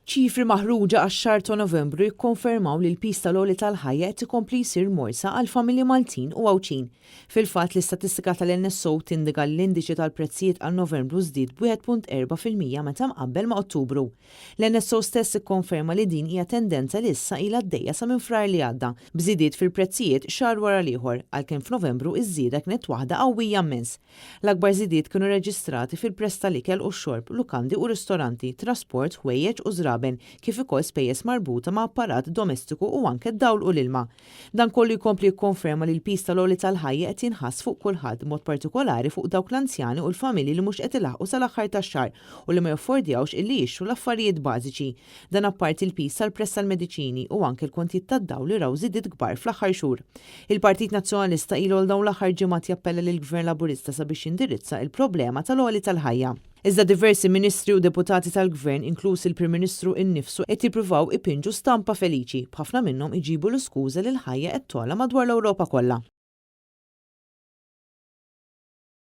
Ċifri maħruġa għax-xahar ta' Novembru jikkonfermaw li l-piż tal-għoli tal-ħajja qed ikompli jsir morsa għal familji Maltin u Għawdxin. Fil-fatt, l-istatistika tal-NSO tindika li l-indiċi tal-prezzijiet għal Novembru żdied b'1.4% meta mqabbel ma' Ottubru. L-NSO stess ikkonferma li din hija tendenza li issa ilha għaddejja sa minn Frar li għadda, b'żidiet fil-prezzijiet xahar wara l-ieħor, għalkemm f'Novembru iż-żieda kienet waħda qawwija mmens. L-akbar żidiet kienu reġistrati fil-prezz tal-ikel u x-xorb, lukandi u ristoranti, trasport, ħwejjeġ u żraben, kif ukoll spejjeż marbuta ma' apparat domestiku u anke d-dawl u l-ilma. Dan kollu jkompli jikkonferma li l-piż tal-għoli tal-ħajja qed jinħass fuq kulħadd, b'mod partikolari fuq dawk l-anzjani u l-familji li mhux qed ilaħħqu sal-aħħar tax-xahar u li ma jaffordjawx illi jixtru l-affarijiet bażiċi. Dan apparti l-piż tal-prezz tal-mediċini u anke l-kontijiet tad-dawl li raw żidiet kbar fl-aħħar xhur. Il-Partit Nazzjonalista ilu għal dawn l-aħħar ġimgħat jappella lill-Gvern Laburista sabiex jindirizza il-problema tal-għoli tal-ħajja. Iżda diversi ministri u deputati tal-Gvern, inkluż il-Prim Ministru innifsu, qed jippruvaw ipinġu stampa feliċi, b'ħafna minnhom iġibu l-iskuża li l-ħajja qed togħla madwar l-Ewropa kollha.